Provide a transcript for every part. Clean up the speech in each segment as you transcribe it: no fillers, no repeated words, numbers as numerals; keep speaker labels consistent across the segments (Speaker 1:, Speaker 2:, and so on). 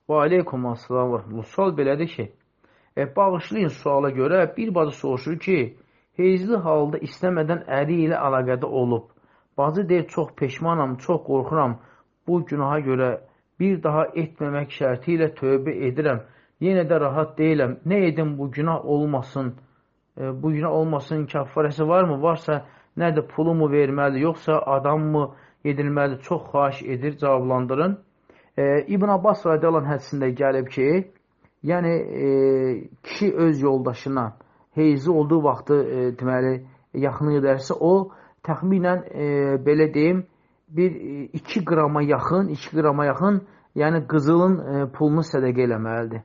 Speaker 1: Və aleykum assalam və rəhmətullah. Sual belədir ki, bağışlayın suala görə bir bacı soruşur ki, heyzli halda istəmədən əri ilə əlaqədə olub. Bacı deyir, çox peşmanam, çox qorxuram. Bu günaha görə bir daha etməmək şərti ilə tövbə edirəm. Yenə də rahat deyiləm. Nə edim bu günah olmasın? Bu günah olmasın kəffarəsi varmı? Varsa nədir? Pulu mu verməli, yoxsa adam mı yedilməli? Çox xahiş edir, cavablandırın. İbn Abbas radiyallahu anh hədisində gəlib ki, yəni kişi öz yoldaşına heyzi olduğu vaxtı deməli yaxınlıq edərsə, o təxminən belə deyim, bir 2 qrama yaxın, 2 qrama yaxın, yəni qızılın pulunu sədəqə eləməlidir.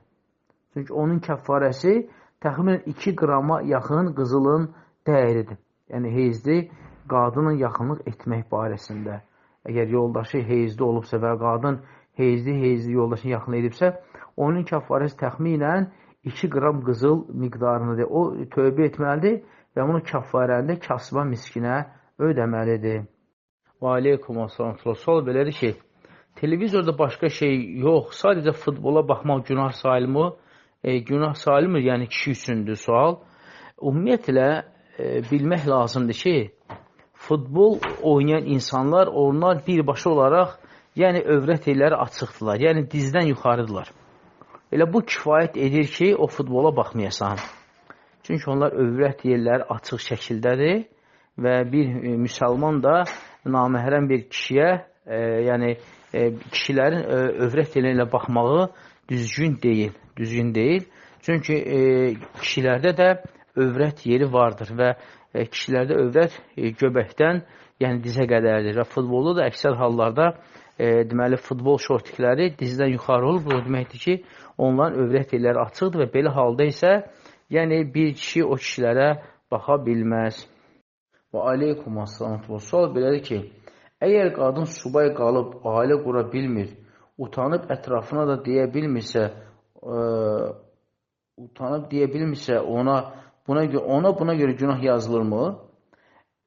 Speaker 1: Çünki onun kəffarəsi təxminən 2 qrama yaxın qızılın dəyəridir. Yəni heyzli qadının yaxınlıq etmək barəsində. Əgər yoldaşı heyzli olubsa və qadın heyzli yoldaşını yaxın edibsə, onun kəffarəsi təxminən 2 qram qızıl miqdarındadır. O tövbə etməlidir və bunu kəffarəni kasıba, miskinə ödəməlidir. Və aleykum assalam. Sual belədir ki, televizorda başqa şey yox, sadəcə futbola baxmaq günah sayılmır. Günah sayılmır, yəni kişi üçündür sual. Ümumiyyətlə, bilmək lazımdır ki, futbol oynayan insanlar, onlar birbaşa olaraq, yəni övrət yerləri açıqdırlar, yəni dizdən yuxarıdırlar. Elə bu kifayət edir ki, o futbola baxmayasan. Çünki onlar övrət yerləri açıq şəkildədir və bir müsəlman da naməhrəm bir kişiyə, yəni kişilərin övrət yerləri ilə baxmağı düzgün deyil. Düzgün deyil. Çünki kişilərdə də övrət yeri vardır və kişilərdə övrət göbəkdən, yəni dizə qədərdir və futbolda da əksər hallarda deməli, futbol şortikləri dizdən yuxarı olub. Bu deməkdir ki, onların övrət yerləri açıqdır və belə halda isə yəni bir kişi o kişilərə baxa bilməz. Və aleykum assalam. Sual belədir ki, əgər qadın subay qalıb, ailə qura bilmir, utanıb ətrafına da deyə bilmirsə, utanıb deyə bilmirsə, ona buna görə günah yazılırmı?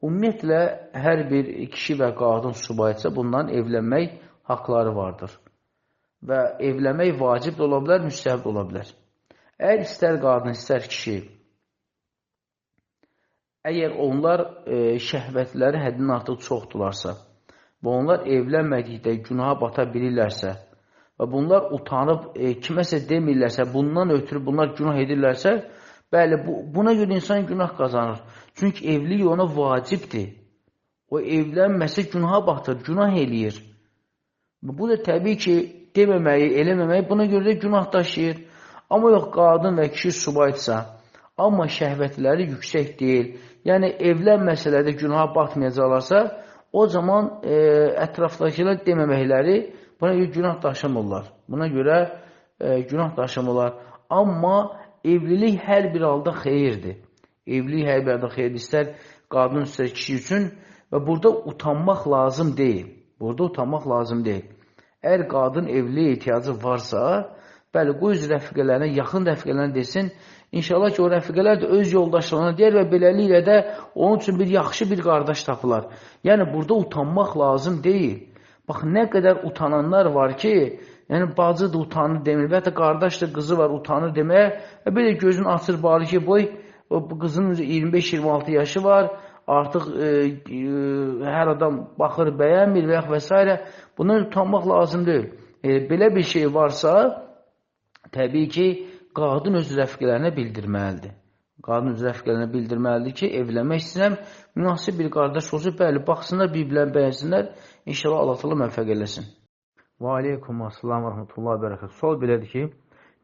Speaker 1: Ümumiyyətlə, hər bir kişi və qadın subaysa, bundan evlənmək haqları vardır. Və evlənmək vacib də ola bilər, müstəhəb də ola bilər. Əgər istər qadın, istər kişi, əgər onlar şəhvətləri həddindən artıq çoxdurlarsa və onlar evlənmədikdə günaha bata bilirlərsə və bunlar utanıb kiməsə demirlərsə, bundan ötürü bunlar günah edirlərsə, bəli, buna görə insan günah qazanır. Çünki evlilik ona vacibdir. O evlənməsə günaha batır, günah eləyir. Bu da təbii ki, deməməyi, eləməməyi buna görə də günah daşıyır. Amma yox, qadın və kişi subaysa, amma şəhvətləri yüksək deyil. Yəni, evlənməsələr də günaha batmayacaqlarsa, o zaman ətrafdakılar deməməkləri buna görə günah daşımırlar. Buna görə günah daşımırlar. Amma evlilik hər bir halda xeyirdir. Evlilik hər bir halda xeyirdir. İstər qadın, istər kişi üçün və burada utanmaq lazım deyil. Burada utanmaq lazım deyil. Əgər qadın evliliyə ehtiyacı varsa, bəli, qoy öz rəfiqələrinə, yaxın rəfiqələrinə desin, İnşallah ki, o rəfiqələr də öz yoldaşlarına deyər və beləliklə də onun üçün bir yaxşı bir qardaş tapılar. Yəni, burada utanmaq lazım deyil. Bax, nə qədər utananlar var ki, yəni bacı da utanır demir və hətta qardaş da qızı var utanır deməyə və belə gözünü açır bari ki, boy, bu qızın 25-26 yaşı var, artıq hər adam baxır, bəyənmir və yaxud və s. Bundan utanmaq lazım deyil. Belə bir şey varsa, təbii ki, qadın öz rəfiqələrinə bildirməlidir. Qadın öz rəfiqələrinə bildirməlidir ki, evlənmək istəyirəm, münasib bir qardaş olsun, bəli, baxsınlar, bir-birlərini bəyənsinlər, İnşallah Allah təala müvəffəq eləsin. Və aleykum assalam və rəhmətullah və bərəkət. Sual belədir ki,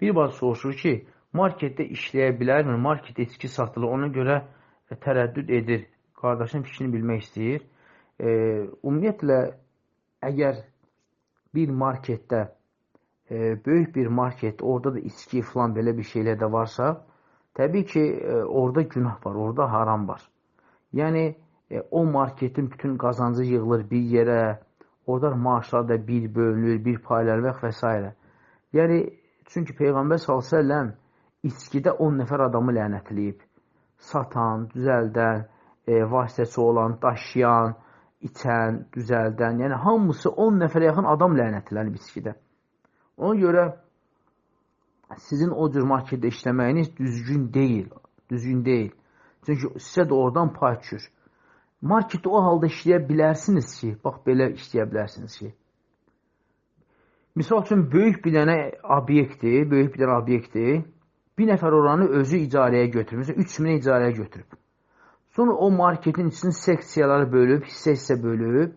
Speaker 1: bir bacı soruşur ki, marketdə işləyə bilərmi? Marketdə içki satılır, ona görə tərəddüd edir. Qardaşın fikrini bilmək istəyir. Ümumiyyətlə, əgər bir marketdə, böyük bir market, orada da içki falan belə bir şeylər də varsa, təbii ki, orada günah var, orada haram var. Yəni, o marketin bütün qazancı yığılır bir yerə, orada maaşlar da bir bölünür, bir paylanır və s. Yəni, çünki Peyğəmbər sallallahu əleyhi və səlləm içkidə 10 nəfər adamı lənətləyib. Satan, düzəldən, vasitəçi olan, daşıyan, içən, düzəldən, yəni hamısı 10 nəfərə yaxın adam lənətlənib içkidə. Ona görə sizin o cür marketdə işləməyiniz düzgün deyil. Düzgün deyil. Çünki sizə də oradan pay düşür. Marketdə o halda işləyə bilərsiniz ki, bax belə işləyə bilərsiniz ki, misal üçün, böyük bir dənə obyektdir, böyük bir dənə obyektdir. Bir nəfər oranı özü icarəyə götürür. Məsələn, 3000-ə icarəyə götürüb. Sonra o marketin içini seksiyalara bölüb, hissə-hissə bölüb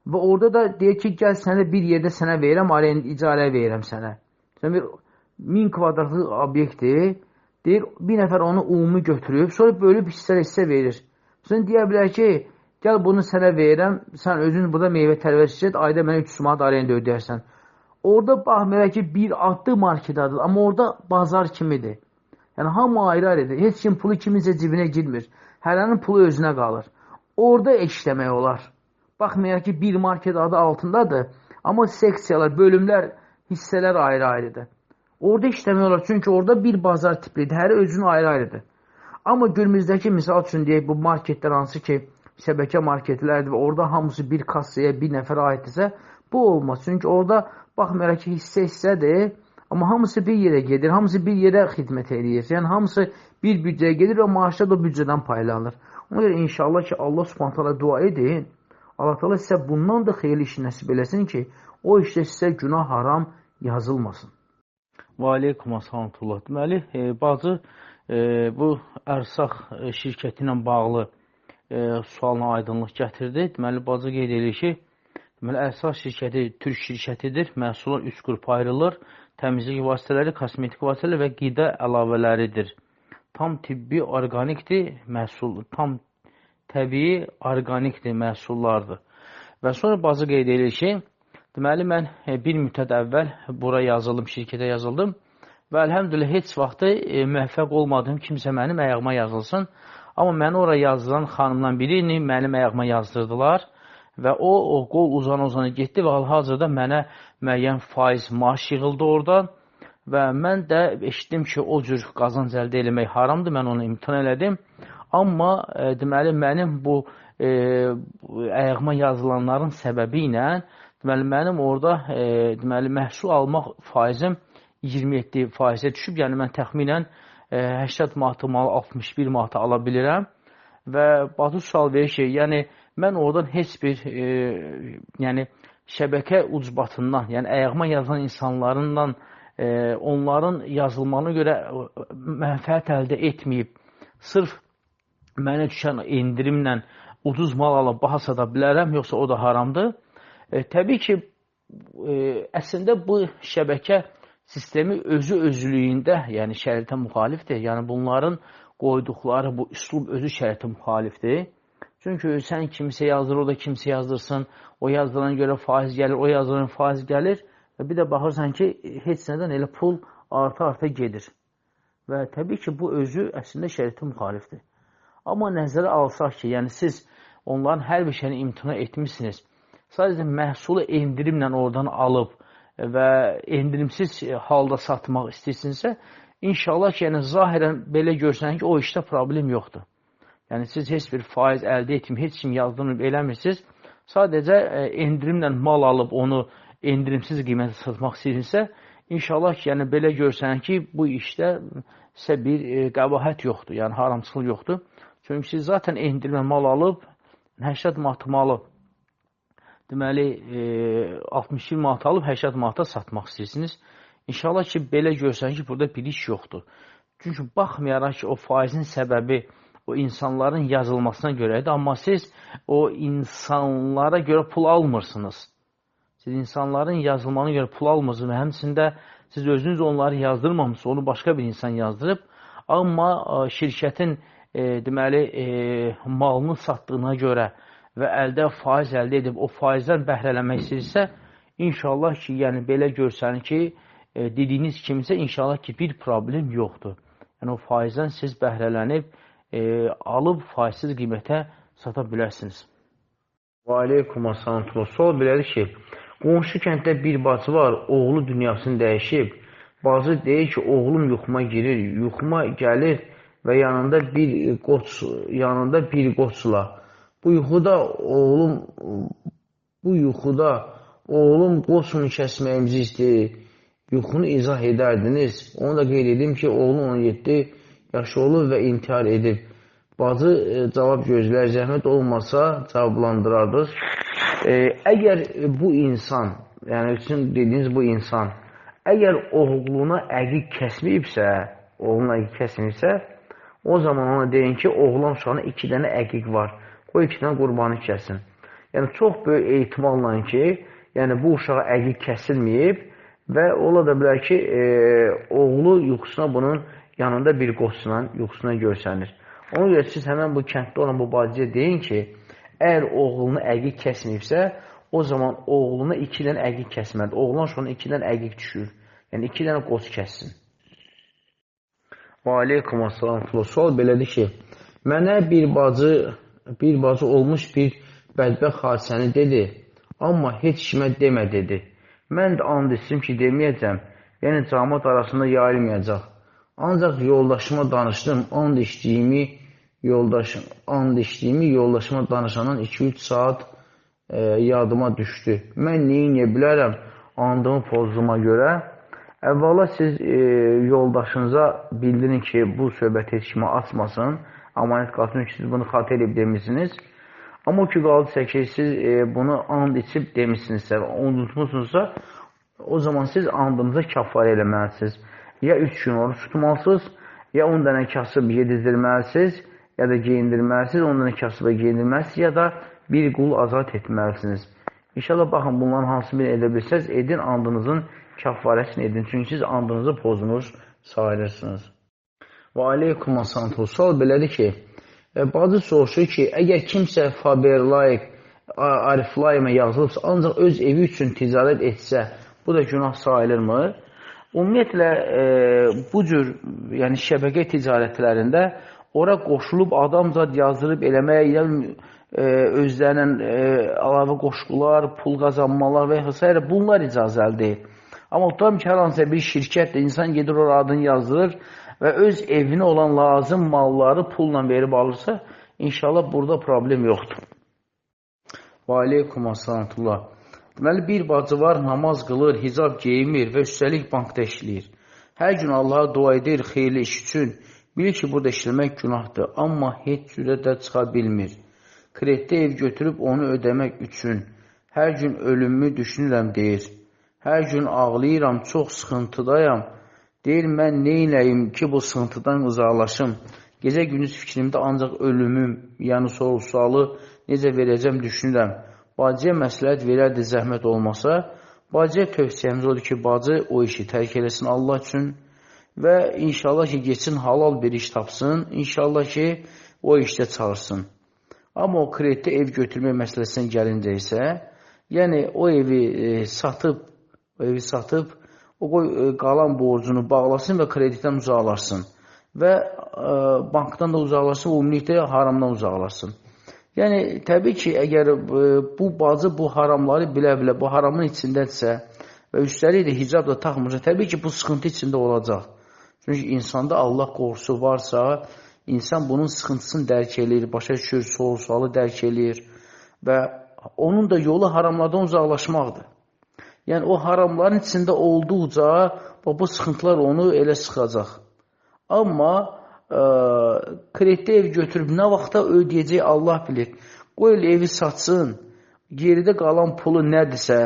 Speaker 1: və orada da deyir ki, gəl sənə bir yerdə sənə verirəm, icarəyə verirəm sənə. Sən bir 1000 kvadratlıq obyektdir. Deyir, bir nəfər onu ümumi götürüb, sonra bölüb hissə-hissə verir. Sonra deyə bilər ki, gəl bunu sənə verirəm, sən özün burada meyvə tərəvəz et, ayda mənə 300 manat arenda ödəyərsən. Orada baxmayaraq ki, bir adlı market adıdır, amma orada bazar kimidir. Yəni, hamı ayrı-ayrıdır. Heç kim pulu kiminsə cibinə girmir. Hərənin pulu özünə qalır. Orada işləmək olar. Baxmayaraq ki, bir market adı altındadır, amma seksiyalar, bölümlər, hissələr ayrı-ayrıdır. Orada işləmək olar, çünki orada bir bazar tiplidir, hər özünün ayrı-ayrıdır. Amma günümüzdəki, misal üçün deyək, bu marketlər hansı ki, şəbəkə marketlərdir və orada hamısı bir kassaya, bir nəfərə aiddirsə, bu olmaz. Çünki orada baxmayaraq ki, hissə-hissədir, amma hamısı bir yerə gedir, hamısı bir yerə xidmət eləyir. Yəni, hamısı bir büdcəyə gedir və maaşlar da o büdcədən paylanır. Ona görə inşallah ki, Allah Subhanahu taala dua edin. Allah Teala sizə bundan da xeyirli iş nəsib eləsin ki, o işdə sizə günah haram yazılmasın. Və aleykum assalam. Deməli, bacı bu ərsaq şirkəti ilə bağlı sualına aydınlıq gətirdi. Deməli, bacı qeyd edir ki, deməli, ərsaq şirkəti türk şirkətidir. Məhsullar 3 qrupa ayrılır. Təmizlik vasitələri, kosmetik vasitələri və qida əlavələridir. Tam tibbi orqanikdir məhsul, tam təbii orqanikdir məhsullardır. Və sonra bacı qeyd edir ki, deməli, mən bir müddət əvvəl bura yazıldım, şirkətə yazıldım və əlhəmdülillah heç vaxtı müvəffəq olmadım, kimsə mənim ayağıma yazılsın. Amma məni ora yazdıran xanımdan birini mənim ayağıma yazdırdılar və o qol uzana-uzana getdi və hal-hazırda mənə müəyyən faiz maaş yığıldı oradan və mən də eşitdim ki, o cür qazanc əldə eləmək haramdır, mən onu imtina elədim. Amma deməli, mənim bu ayağıma yazılanların səbəbi ilə deməli, mənim orada deməli, məhsul almaq faizim 27%-ə düşüb. Yəni, mən təxminən 80 manatı malı 61 manata ala bilirəm. Və bacı sual verir ki, yəni, mən oradan heç bir yəni, şəbəkə ucbatından, yəni ayağıma yazılan insanlarından onların yazılmanı görə mənfəət əldə etməyib, sırf mənə düşən endirimlə ucuz mal alıb baha sata bilərəm, yoxsa o da haramdır. Təbii ki, əslində bu şəbəkə sistemi özü özlüyündə, yəni şəriətə müxalifdir. Yəni bunların qoyduqları bu üslub özü şəriətə müxalifdir. Çünki sən kimsə yazdır, o da kimsə yazdırsın, o yazdırana görə faiz gəlir, o yazdırana faiz gəlir və bir də baxırsan ki, heç nədən elə pul arta-arta gedir. Və təbii ki, bu özü əslində şəriətə müxalifdir. Amma nəzərə alsaq ki, yəni siz onların hər bir şeyini imtina etmişsiniz, sadəcə məhsulu endirimlə oradan alıb və endirimsiz halda satmaq istəyirsinizsə, inşallah ki, yəni zahirən belə görsən ki, o işdə problem yoxdur. Yəni siz heç bir faiz əldə etmir, heç kim yazdırmır, eləmirsiniz. Sadəcə endirimlə mal alıb onu endirimsiz qiymətə satmaq istəyirsinizsə, inşallah ki, yəni belə görsən ki, bu işdə sizə bir qəbahət yoxdur, yəni haramçılıq yoxdur. Çünki siz zaten endirimlə mal alıb, 80 manat malı, deməli, 61 manat alıb 80 manata satmaq istəyirsiniz. İnşallah ki, belə görsən ki, burada bir iş yoxdur. Çünki baxmayaraq ki, o faizin səbəbi o insanların yazılmasına görədir, amma siz o insanlara görə pul almırsınız. Siz insanların yazılmanına görə pul almırsınız və həmçində siz özünüz onları yazdırmamışsınız, onu başqa bir insan yazdırıb, amma şirkətin deməli, malını satdığına görə və əldə faiz əldə edib o faizdən bəhrələnmək istəyirsə, inşallah ki, yəni belə görsənir ki, dediyiniz kimisə inşallah ki, bir problem yoxdur. Yəni o faizdən siz bəhrələnib, alıb faizsiz qiymətə sata bilərsiniz. Və aleykum assalam. Sual belədir ki, qonşu kənddə bir bacı var, oğlu dünyasını dəyişib. Bacı deyir ki, oğlum yuxuma girir, yuxuma gəlir və yanında bir qoçla. Bu yuxuda oğlum qoçunu kəsməyimizi istəyir. Yuxunu izah edərdiniz. Onu da qeyd edim ki, oğlu 17 yaşı olub və intihar edib. Bacı cavab gözlər, zəhmət olmasa cavablandırardınız. Əgər bu insan, yəni sizin dediyiniz bu insan, əgər oğluna əqiq kəsməyibsə, o zaman ona deyin ki, oğlan uşağına 2 dənə əqiq var. Qoy 2 dənə qurbanı kəsin. Yəni, çox böyük ehtimalla ki, yəni bu uşağa əqiq kəsilməyib və ola da bilər ki, oğlu yuxusuna bunun yanında bir qoçla yuxusuna görsənir. Ona görə siz həmən bu kənddə olan bu bacıya deyin ki, əgər oğlunu əqiq kəsməyibsə, o zaman oğluna 2 dənə əqiq kəsməlidir. Oğlan uşağına 2 dənə əqiq düşür. Yəni, 2 dənə qoç kəssin. Və aleykum assalam. Sual belədir ki, mənə bir bacı olmuş bir bədbəxt hadisəni dedi, amma heç kimə demə dedi. Mən də and içdim ki, deməyəcəm, yəni camaat arasında yayılmayacaq. Ancaq yoldaşıma danışdım, and içdiyimi yoldaşıma danışandan 2-3 saat yadıma düşdü. Mən neyə bilərəm andımı pozduğuma görə? Əvvəla siz yoldaşınıza bildirin ki, bu söhbəti heç kimə açmasın, amanət qalsın ki, siz bunu xatır edib demişsiniz. Amma o ki, qaldısa ki, siz bunu and içib demişsinizsə, unutmuşsunuzsa, o zaman siz andınıza kəffarə eləməlisiniz. Ya 3 gün oruç tutmalısınız, ya 10 dənə kasıb yedizdirməlisiniz, ya da geyindirməlisiniz, 10 dənə kasıba geyindirməlisiniz, ya da bir qul azad etməlisiniz. İnşallah, baxın, bunların hansı birini edə bilsəz, edin, andınızın kəffarəsini edin. Çünki siz andınızı pozmuş sayılırsınız. Və aleykum assalam. Sual belədir ki, bacı soruşur ki, əgər kimsə Faberlife, Oriflame yazılıbsa, ancaq öz evi üçün ticarət etsə, bu da günah sayılırmı? Ümumiyyətlə, bu cür yəni, şəbəkə ticarətlərində ora qoşulub adamzad yazdırıb eləməyə, yəni, özlərlə əlavə qoşqular, pul qazanmalar və s. Bunlar icazəli deyil. Amma tutalım ki, hər hansısa bir şirkətdir, insan gedir ora adını yazdırır və öz evinə olan lazım malları pulla verib alırsa, inşallah burada problem yoxdur. Və aleykum assalamullah. Deməli, bir bacı var, namaz qılır, hicab geyimir və üstəlik bankda işləyir. Hər gün Allaha dua edir xeyirli iş üçün. Bilir ki, burada işləmək günahdır, amma heç cürə də çıxa bilmir. Kreditdə ev götürüb onu ödəmək üçün hər gün ölümümü düşünürəm, deyir. Hər gün ağlayıram, çox sıxıntıdayam. Deyir, mən neyləyim ki, bu sıxıntıdan uzaqlaşım. Gecə-gündüz fikrimdə ancaq ölümüm, yəni sorğu-sualı necə verəcəm düşünürəm. Bacıya məsləhət verərdi zəhmət olmasa. Bacıya tövsiyəmiz odur ki, bacı o işi tərk eləsin Allah üçün və inşallah ki, geçsin halal bir iş tapsın, inşallah ki, o işdə çalışsın. Amma o kreditdə ev götürmək məsələsinə gəlincə isə, yəni o evi satıb, o qoy qalan borcunu bağlasın və kreditdən uzaqlaşsın və bankdan da uzaqlaşsın, ümumilikdə haramdan uzaqlaşsın. Yəni, təbii ki, əgər bu bacı bu haramları bilə-bilə, bu haramın içindədirsə və üstəlik də hicab da taxmırsa, təbii ki, bu sıxıntı içində olacaq. Çünki insanda Allah qorxusu varsa, insan bunun sıxıntısını dərk eləyir, başa düşür, sorğu-sualı dərk eləyir və onun da yolu haramlardan uzaqlaşmaqdır. Yəni, o haramların içində olduqca bu sıxıntılar onu elə sıxacaq. Amma kreditdə ev götürüb nə vaxta ödəyəcək Allah bilir. Qoy elə evi satsın, geridə qalan pulu nədirsə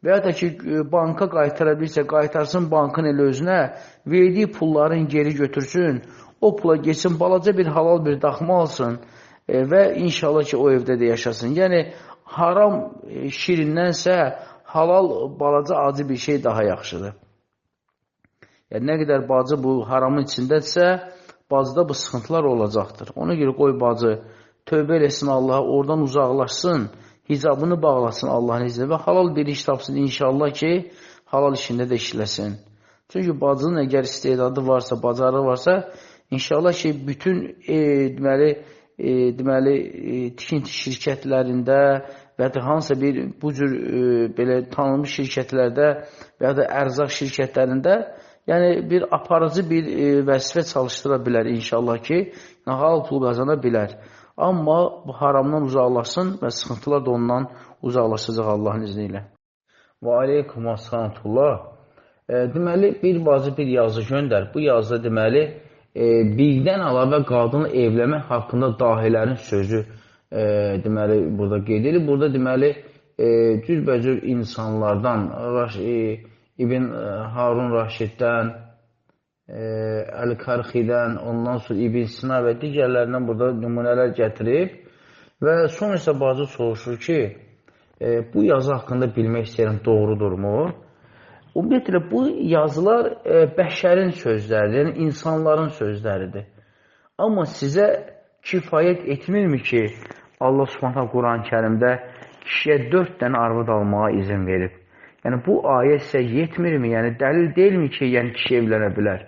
Speaker 1: və ya da ki, banka qaytara bilirsə, qaytarsın bankın elə özünə, verdiyi pulların geri götürsün, o pula geçsin, balaca bir halal bir daxma alsın və inşallah ki, o evdə də yaşasın. Yəni, haram şirindənsə halal balaca acı bir şey daha yaxşıdır. Yəni, nə qədər bacı bu haramın içindədirsə, bacıda bu sıxıntılar olacaqdır. Ona görə qoy bacı tövbə eləsin Allaha, oradan uzaqlaşsın, hicabını bağlasın Allahın izni və halal bir iş tapsın inşallah ki, halal işində də işləsin. Çünki bacının əgər istedadı varsa, bacarığı varsa, inşallah ki, bütün deməli, tikinti şirkətlərində və ya da hansısa bir bu cür belə tanınmış şirkətlərdə və ya da ərzaq şirkətlərində, yəni bir aparıcı bir vəzifə çalışdıra bilər inşallah ki, halal pul qazana bilər. Amma bu haramdan uzaqlaşsın və sıxıntılar da ondan uzaqlaşacaq Allahın izni ilə. Və aleykum əssalamullah. Deməli, bir bacı bir yazı göndər. Bu yazıda deməli, birdən əlavə qadını evləmək haqqında dahilərin sözü deməli, burada qeyd edilir. Burada deməli, cürbəcür insanlardan, İbn Harun Raşiddən, Əl-Karxidən, ondan sonra İbn Sina və digərlərindən burada nümunələr gətirib və sonra isə bacı soruşur ki, bu yazı haqqında bilmək istəyirəm, doğrudurmu? Ümumiyyətlə, bu yazılar bəşərin sözləridir, yəni insanların sözləridir. Amma sizə kifayət etmirmi ki, Allah Subhanahu Quran-ı Kərimdə kişiyə 4 dənə arvad almağa izin verib? Yəni, bu ayə sizə yetmirmi? Yəni, dəlil deyilmi ki, yəni, kişi evlənə bilər?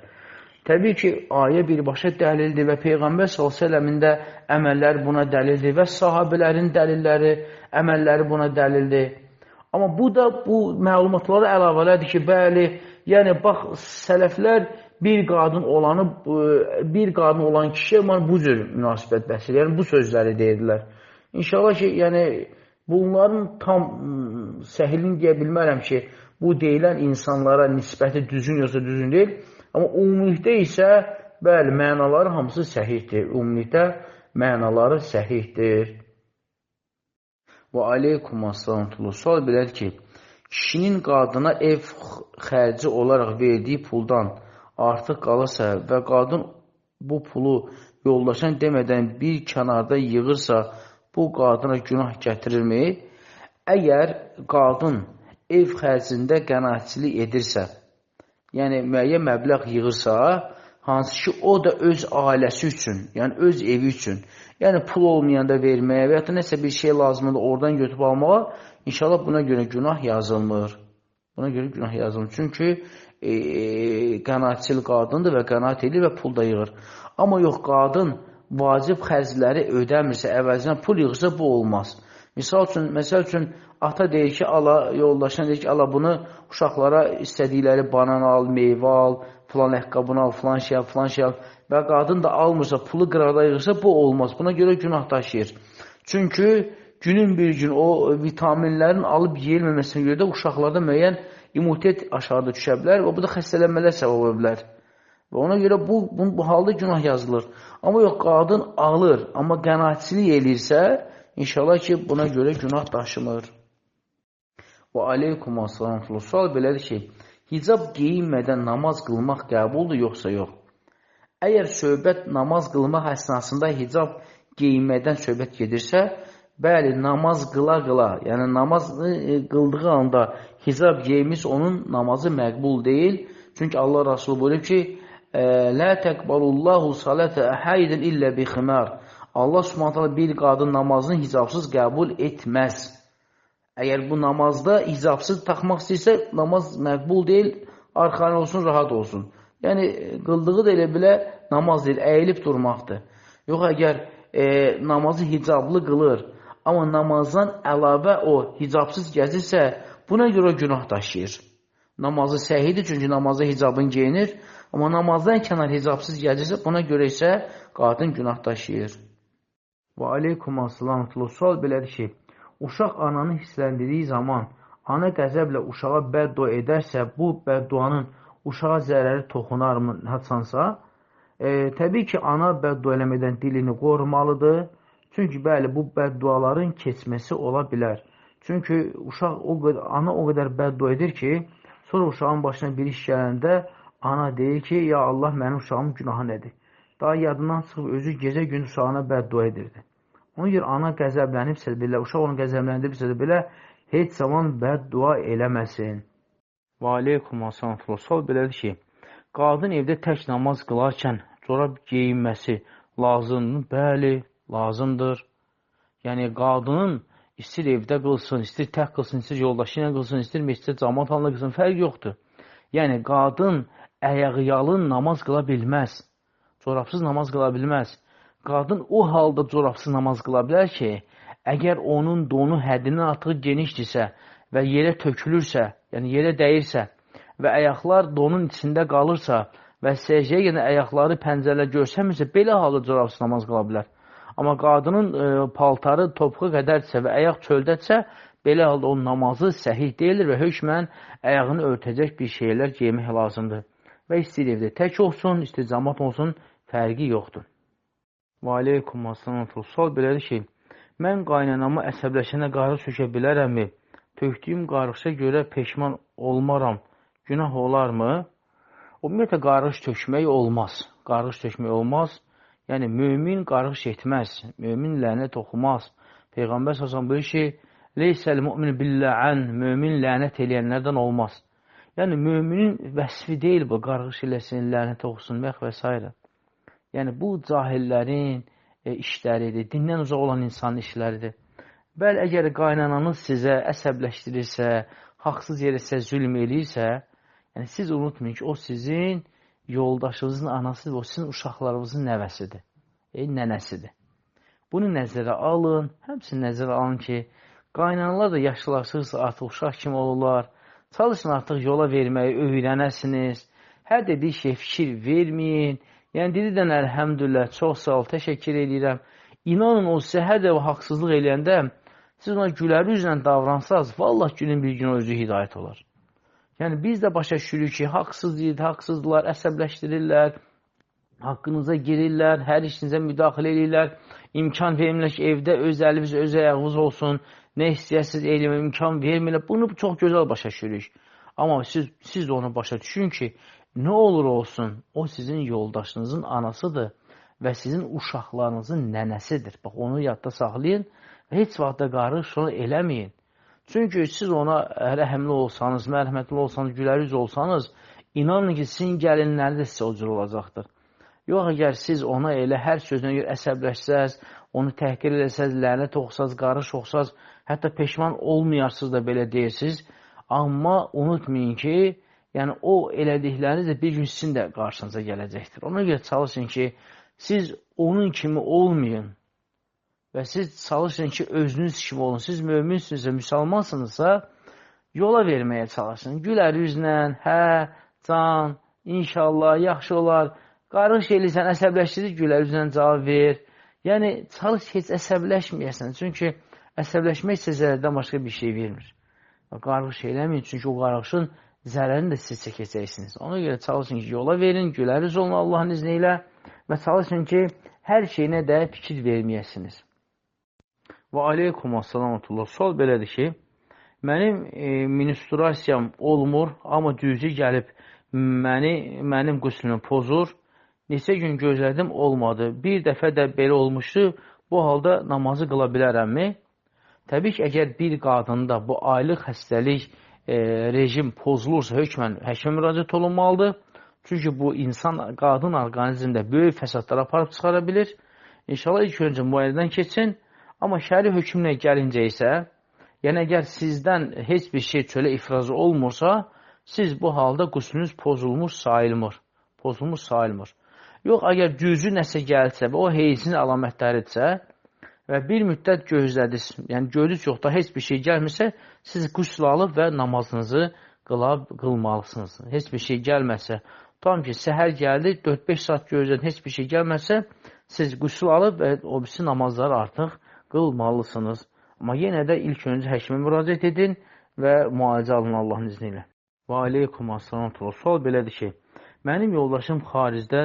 Speaker 1: Təbii ki, ayə birbaşa dəlildir və Peyğəmbər s.ə.v-in də əməlləri buna dəlildir və sahabələrin dəlilləri, əməlləri buna dəlildir. Amma bu da bu məlumatlara əlavələrdir ki, bəli, yəni bax, sələflər bir qadın olanı, bir qadın olan kişiyə bu cür münasibət bəslir, yəni bu sözləri deyirdilər. İnşallah ki, yəni bunların tam səhlini deyə bilmərəm ki, bu deyilən insanlara nisbəti düzgün yoxsa düzgün deyil. Amma ümumilikdə isə, bəli, mənaları hamısı səhihdir. Ümumilikdə mənaları səhihdir. Və aleykum assalam. Sual belədir ki, kişinin qadına ev xərci olaraq verdiyi puldan artıq qalırsa və qadın bu pulu yoldaşına demədən bir kənarda yığırsa, bu qadına günah gətirirmi? Əgər qadın ev xərcində qənaətçilik edirsə, yəni müəyyən məbləğ yığırsa, hansı ki, o da öz ailəsi üçün, yəni öz evi üçün, yəni pul olmayanda verməyə və ya da nəsə bir şey lazımdır oradan götürüb almağa, inşallah buna görə günah yazılmır. Buna görə günah yazılmır. Çünki qənaətçil qadındır və qənaət edir və pul da yığır. Amma yox, qadın vacib xərcləri ödəmirsə, əvəzinə pul yığırsa, bu olmaz. Misal üçün, məsəl üçün, ata deyir ki, ala, yoldaşına deyir ki, ala bunu uşaqlara istədikləri banan al, meyvə al, filan ayaqqabını al, filan şey al, filan şey al və qadın da almırsa, pulu qıraqda yığırsa, bu olmaz. Buna görə günah daşıyır. Çünki günün bir gün o vitaminlərin alıb yeyilməməsinə görə də uşaqlarda müəyyən immunitet aşağıda düşə bilər və bu da xəstələnmələr səbəb ola bilər. Və ona görə bu halda günah yazılır. Amma yox, qadın alır, amma qənaətçilik eləyirsə, inşallah ki, buna görə günah daşımır. Və aleykum assalam. Sual belədir ki, hicab geyinmədən namaz qılmaq qəbuldur, yoxsa yox? Əgər söhbət namaz qılmaq əsnasında hicab geyinmədən söhbət gedirsə, bəli, namaz qıla-qıla, yəni namazı qıldığı anda hicab geymiş, onun namazı məqbul deyil. Çünki Allah Rasulü buyurub ki, Lə təqbalullahu salətə əhəydin illə bi ximar. Allah Subhanahu taala bir qadın namazını hicabsız qəbul etməz. Əgər bu namazda hicabsız taxmaq istəyirsə, namaz məqbul deyil, arxayın olsun, rahat olsun. Yəni, qıldığı da elə belə namaz deyil, əyilib durmaqdır. Yox, əgər namazı hicablı qılır, amma namazdan əlavə o hicabsız gəzirsə, buna görə günah daşıyır. Namazı səhidir, çünki namazda hicabın geyinir, amma namazdan kənar hicabsız gəzirsə, buna görə isə qadın günah daşıyır. Və aleykum assalam. Sual belədir ki, uşaq ananı hissləndirdiyi zaman ana qəzəblə uşağa bəddua edərsə, bu bədduanın uşağa zərəri toxunarmı haçansa? Təbii ki, ana bəddua eləmədən dilini qorumalıdır. Çünki bəli, bu bədduaların keçməsi ola bilər. Çünki uşaq ana o qədər bəddua edir ki, sonra uşağın başına bir iş gələndə ana deyir ki, ya Allah, mənim uşağımın günahı nədir? Daha yadından çıxıb özü gecə gün uşağına bəddua edirdi. Ona görə ana qəzəblənibsə belə, uşaq onu qəzəbləndiribsə də belə, heç zaman bəddua eləməsin. Və aleykum assalam. Sual belədir ki, qadın evdə tək namaz qılarkən corab geyinməsi lazımdır? Bəli, lazımdır. Yəni, qadının istəyir evdə qılsın, istəyir tək qılsın, istəyir yoldaşı ilə qılsın, istəyir məscidə camaat halında qılsın, fərq yoxdur. Yəni, qadın ayaqyalın namaz qıla bilməz, corabsız namaz qıla bilməz. Qadın o halda corabsız namaz qıla bilər ki, əgər onun donu həddindən artıq genişdirsə və yerə tökülürsə, yəni yerə dəyirsə və ayaqlar donun içində qalırsa və səcəyə gələn ayaqları pəncərələr görsənmirsə, belə halda corabsız namaz qıla bilər. Amma qadının paltarı topuğa qədərdirsə və ayaq çöldədirsə, Belə halda o namazı səhih deyilir və hökmən ayağını örtəcək bir şeylər geymək lazımdır. Və istəyir evdə tək olsun, istəyir cəmaat olsun, fərqi yoxdur. Və aleykum assalam. Sual belədir ki, mən qaynanamı əsəbləşənə qarı sökə bilərəmmi? Tökdüyüm qarğışa görə peşman olmaram, günah olarmı? Ümumiyyətlə, qarğış tökmək olmaz. Qarğış tökmək olmaz. Yəni, mömin qarğış etməz, mömin lənət oxumaz. Peyğəmbər sallallahu buyurur ki, Leysəl mümin billəən, mömin lənət eləyənlərdən olmaz. Yəni, müminin vəsfi deyil bu, qarğış eləsin, lənət oxusun və s. Yəni, bu cahillərin işləridir, dindən uzaq olan insanın işləridir. Bəli, əgər qaynananız sizə əsəbləşdirirsə, haqsız yerə sizə zülm eləyirsə, yəni siz unutmayın ki, o sizin yoldaşınızın anası və o sizin uşaqlarınızın nəvəsidir, nənəsidir. Bunu nəzərə alın, həmçinin nəzərə alın ki, qaynanalar da yaşlılaşırsa artıq uşaq kimi olurlar. Çalışın artıq yola verməyi öyrənəsiniz. Hər dediyi şey fikir verməyin. Yəni, dedidən əlhəmdülillah, çox sağ ol, təşəkkür edirəm. İnanın o sizə hər dəfə haqsızlıq eləyəndə siz ona gülər üzlə davransaz, vallah günün bir gün o özü hidayət olar. Yəni, biz də başa düşürük ki, haqsız haqsızdılar, əsəbləşdirirlər, haqqınıza girirlər, hər işinizə müdaxilə edirlər, imkan vermirlər ki, evdə öz əliniz, öz ayağınız olsun, nə istəyəsiniz eləmə, imkan vermirlər. Bunu çox gözəl başa düşürük. Amma siz də onu başa düşün ki, nə olur olsun, o sizin yoldaşınızın anasıdır və sizin uşaqlarınızın nənəsidir. Bax, onu yadda saxlayın və heç vaxt da qarış onu eləməyin. Çünki siz ona rəhimli olsanız, mərhəmətli olsanız, gülərüz olsanız, inanın ki, sizin gəlinləri də sizə o cür olacaqdır. Yox, əgər siz ona elə hər sözünə görə əsəbləşsəz, onu təhqir eləsəz, lənət oxusaz, qarış oxusaz, hətta peşman olmayarsınız da belə deyirsiniz. Amma unutmayın ki, yəni o elədikləriniz də bir gün sizin də qarşınıza gələcəkdir. Ona görə çalışın ki, siz onun kimi olmayın və siz çalışın ki, özünüz kimi olun. Siz möminsinizsə, müsəlmansınızsa, yola verməyə çalışın. Gülər üzlə, hə, can, inşallah, yaxşı olar. Qarış eləyirsən, əsəbləşdirir, gülər üzlə cavab ver. Yəni, çalış heç əsəbləşməyəsən. Çünki əsəbləşmək isə zərərdən başqa bir şey vermir. Qarğış eləməyin, çünki o qarğışın zərərini də siz çəkəcəksiniz. Ona görə çalışın ki, yola verin, gülər üz olun Allahın izni ilə və çalışın ki, hər şeyinə də fikir verməyəsiniz. Və aleykum assalam. Sual belədir ki, mənim menstruasiyam olmur, amma düzü gəlib mənim qüslümü pozur. Neçə gün gözlədim, olmadı. Bir dəfə də belə olmuşdu, bu halda namazı qıla bilərəmmi? Təbii ki, əgər bir qadında bu aylıq xəstəlik rejim pozulursa, hökmən həkimə müraciət olunmalıdır. Çünki bu insan, qadın orqanizmdə böyük fəsadlar aparıb çıxara bilir. İnşallah ilk öncə müayinədən keçin. Amma şəri hökmünə gəlincə isə, yəni əgər sizdən heç bir şey çölə ifrazı olmursa, siz bu halda qüslünüz pozulmuş sayılmır. Pozulmuş sayılmır. Yox, əgər cüzi nəsə gəlsə və o heyzin əlamətləridirsə və bir müddət gözlədiniz, yəni gördünüz yox da heç bir şey gəlmirsə, siz qüsl alıb və namazınızı qılmalısınız. Heç bir şey gəlməsə, tam ki, səhər gəldi, 4-5 saat gözlədin, heç bir şey gəlməsə, siz qüsl alıb və o birisi namazları artıq qılmalısınız. Amma yenə də ilk öncə həkimə müraciət edin və müalicə alın Allahın izni ilə. Və aleykum assalam. Sual belədir ki, mənim yoldaşım xaricdə,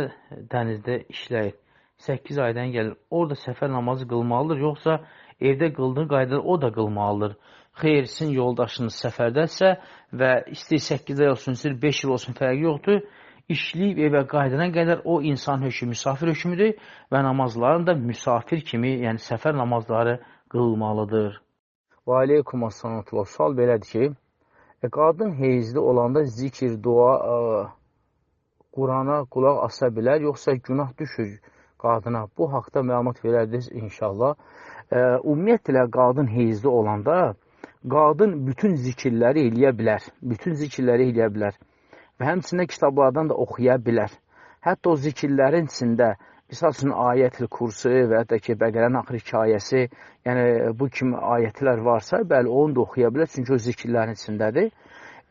Speaker 1: dənizdə işləyir. 8 aydan gəlir. Orada səfər namazı qılmalıdır, yoxsa evdə qıldığı qaydada o da qılmalıdır. Xeyr, sizin yoldaşınız səfərdədirsə və istəyir 8 ay olsun, istəyir 5 il olsun, fərqi yoxdur. İşləyib evə qayıdana qədər o insan hökmü misafir hökmüdür və namazlarını da misafir kimi, yəni səfər namazları qılmalıdır. Və aleykum assalam. Sual belədir ki, qadın heyzli olanda zikir, dua, Qurana qulaq asa bilər, yoxsa günah düşür qadına? Bu haqda məlumat verərdiniz inşallah. Ümumiyyətlə, qadın heyzli olanda qadın bütün zikirləri eləyə bilər. Bütün zikirləri eləyə bilər. Və həmçinin kitablardan da oxuya bilər. Hətta o zikirlərin içində, misal üçün, ayət-ül kursu və ya da ki, Bəqərənin axır hekayəsi, yəni bu kimi ayətlər varsa, bəli, onu da oxuya bilər, çünki o zikirlərin içindədir.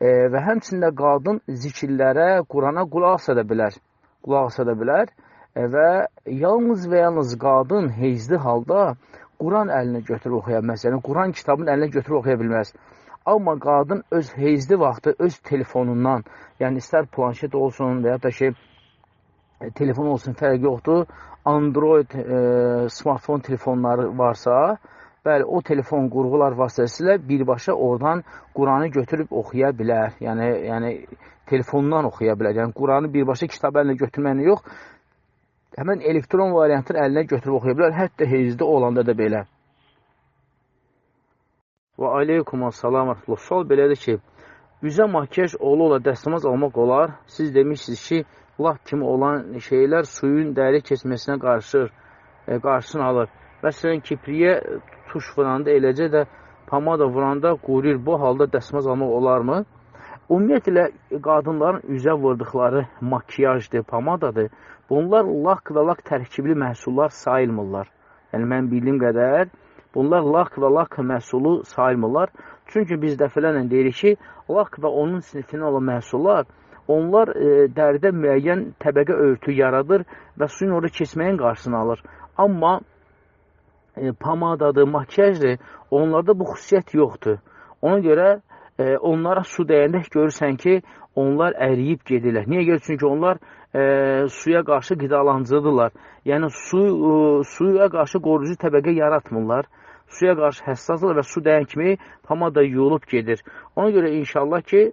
Speaker 1: Və həmçinin də qadın zikirlərə, Qurana qulaq asa da bilər. Qulaq asa da bilər və yalnız və yalnız qadın heyzli halda Quran əlinə götürüb oxuya bilməz. Yəni, Quran kitabını əlinə götürüb oxuya bilməz. Amma qadın öz heyzli vaxtı öz telefonundan, yəni istər planşet olsun və ya da ki, telefon olsun, fərqi yoxdur. Android smartfon telefonları varsa, bəli, o telefon qurğular vasitəsilə birbaşa oradan Quranı götürüb oxuya bilər. Yəni telefondan oxuya bilər. Yəni Quranı birbaşa kitab əlinə götürməyinə yox, həmən elektron variantını əlinə götürüb oxuya bilər. Hətta heyzdə olanda da belə. Və aleykumussalam və rəhmətullah. Sual belədir ki, üzə makyaj ola-ola dəstəmaz almaq olar. Siz demişsiniz ki, lak kimi olan şeylər suyun dəri keçməsinə qarşısını alır. Məsələn, kipriyə tuş vuranda, eləcə də pomada vuranda quruyur. Bu halda dəstəmaz almaq olarmı? Ümumiyyətlə, qadınların üzə vurduqları makiyajdır, pomadadır. Bunlar lak və lak tərkibli məhsullar sayılmırlar. Yəni, mən bildiyim qədər bunlar lak və lak məhsulu sayılmırlar. Çünki biz dəfələrlə deyirik ki, lak və onun sinifindən olan məhsullar, onlar dəridə müəyyən təbəqə örtüyü yaradır və suyun orada keçməyin qarşısını alır. Amma pomadadır, makiyajdır, onlarda bu xüsusiyyət yoxdur. Ona görə onlara su dəyəndə görürsən ki, onlar əriyib gedirlər. Niyə görə? Çünki onlar suya qarşı qidalanıcıdırlar. Yəni, suya qarşı qoruyucu təbəqə yaratmırlar. Suya qarşı həssasdırlar və su dəyən kimi pomada yuyulub gedir. Ona görə inşallah ki,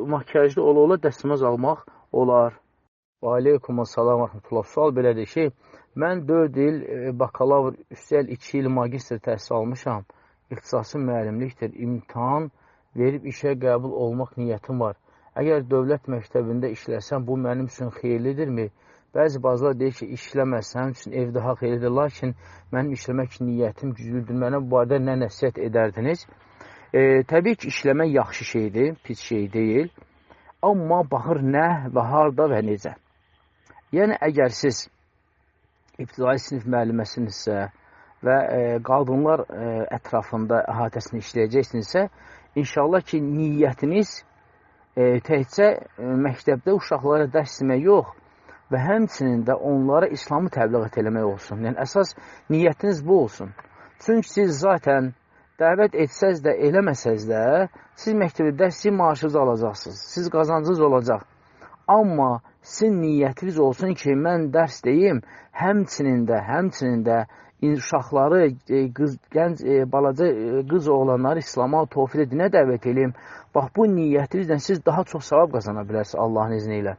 Speaker 1: makiyajlı ola-ola dəstəmaz almaq olar. Və aleykumussalam və rəhmətullah. Sual belədir ki, mən 4 il bakalavr, üstəl 2 il magistr təhsil almışam. İxtisasım müəllimlikdir. İmtahan verib işə qəbul olmaq niyyətim var. Əgər dövlət məktəbində işləsəm, bu mənim üçün xeyirlidirmi? Bəzi bazılar deyir ki, işləməsəm üçün ev daha xeyirlidir. Lakin mənim işləmək niyyətim güclüdür. Mənə bu barədə nə nəsihət edərdiniz? Təbii ki, işləmək yaxşı şeydir, pis şey deyil. Amma baxır nə və harda və necə. Yəni, əgər siz ibtidai sinif müəlliməsinizsə və qadınlar ətrafında əhatəsini işləyəcəksinizsə, inşallah ki, niyyətiniz təkcə məktəbdə uşaqlara dərs demək yox və həmçinin də onlara İslamı təbliğat eləmək olsun. Yəni, əsas niyyətiniz bu olsun. Çünki siz zaten dəvət etsəz də, eləməsəz də, siz məktəbdə dərs maaşınızı alacaqsınız, siz qazancınız olacaq. Amma sizin niyyətiniz olsun ki, mən dərs deyim, həmçinin də uşaqları, gənc, balaca qız oğlanları İslama, tovfiqə, dinə dəvət eləyim. Bax, bu niyyətinizlə siz daha çox savab qazana bilərsiniz Allahın izni ilə.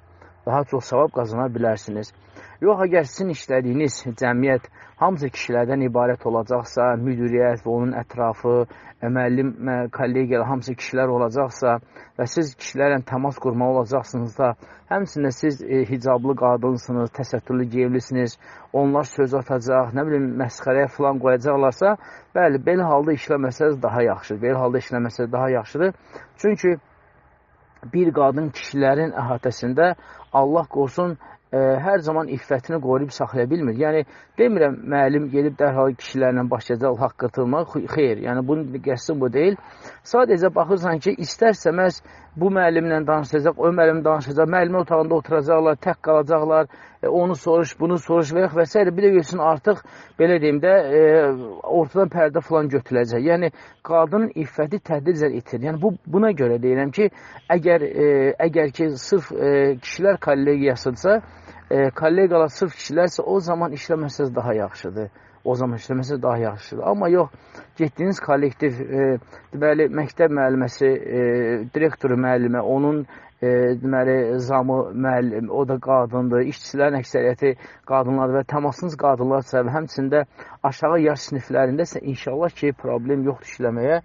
Speaker 1: Daha çox savab qazana bilərsiniz. Yox, əgər sizin işlədiyiniz cəmiyyət hamısı kişilərdən ibarət olacaqsa, müdiriyyət və onun ətrafı, müəllim, kollegiyalar, hamısı kişilər olacaqsa və siz kişilərlə təmas qurmalı olacaqsınız da, həmçinin siz hicablı qadınsınız, təsəttürlü geyimlisiniz, onlar söz atacaq, nə bilim, məsxərəyə filan qoyacaqlarsa, bəli, belə halda işləməsəniz daha yaxşıdır. Belə halda işləməsəniz daha yaxşıdır. Çünki bir qadın kişilərin əhatəsində Allah qorusun, hər zaman iffətini qoruyub saxlaya bilmir. Yəni, demirəm, müəllim gedib dərhal kişilərlə başlayacaq haqq qırtılmaq, xeyr, yəni bunun qəsdi bu deyil. Sadəcə baxırsan ki, istər-istəməz bu müəllimlə danışacaq, o müəllimlə danışacaq, müəllimin otağında oturacaqlar, tək qalacaqlar, onu soruş, bunu soruş və s. Bir də görürsün, artıq, belə deyim də, ortadan pərdə filan götürüləcək. Yəni, qadının iffəti tədricən itir. Yəni, buna görə deyirəm ki, əgər ki, sırf kişilər kollegiyasıdırsa, kollegalar sırf kişilərsə, o zaman işləməsəz daha yaxşıdır. O zaman işləməsəz daha yaxşıdır. Amma yox, getdiyiniz kollektiv, deməli, məktəb müəlliməsi, direktoru müəllimə, onun deməli, zamı müəllim, o da qadındır, işçilərin əksəriyyəti qadınlardır və təmasınız qadınlarsa və həmçində aşağı yaş siniflərindəsə, inşallah ki, problem yoxdur işləməyə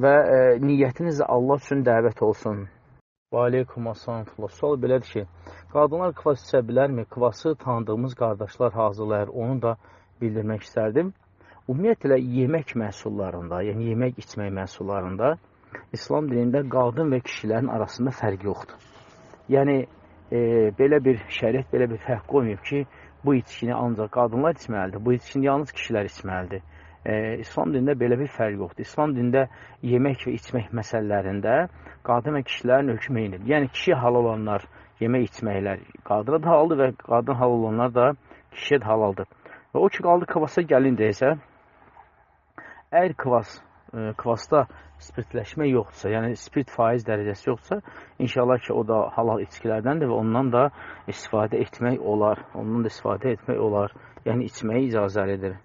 Speaker 1: və niyyətiniz də Allah üçün dəvət olsun. Və aleykumussalam. Sual belədir ki, qadınlar kvas içə bilərmi? Kvası tanıdığımız qardaşlar hazırlayır, onu da bildirmək istərdim. Ümumiyyətlə, yemək məhsullarında, yəni yemək içmək məhsullarında İslam dinində qadın və kişilərin arasında fərq yoxdur. Yəni, belə bir şəriət, belə bir fərq qoymayıb ki, bu içkini ancaq qadınlar içməlidir, bu içkini yalnız kişilər içməlidir. İslam dinində belə bir fərq yoxdur. İslam dinində yemək və içmək məsələlərində qadın və kişilərin hökmü eynidir. Yəni, kişi halal olanlar yemək içməklər qadına da halaldır və qadın halal olanlar da kişiyə də halaldır. Və o ki, qaldı kvasa gəlincə isə, Əgər kvasda spirtləşmə yoxdursa, yəni spirt faiz dərəcəsi yoxdursa, inşallah ki, o da halal içkilərdəndir və ondan da istifadə etmək olar. Ondan da istifadə etmək olar. Yəni, içməyə icazəlidir.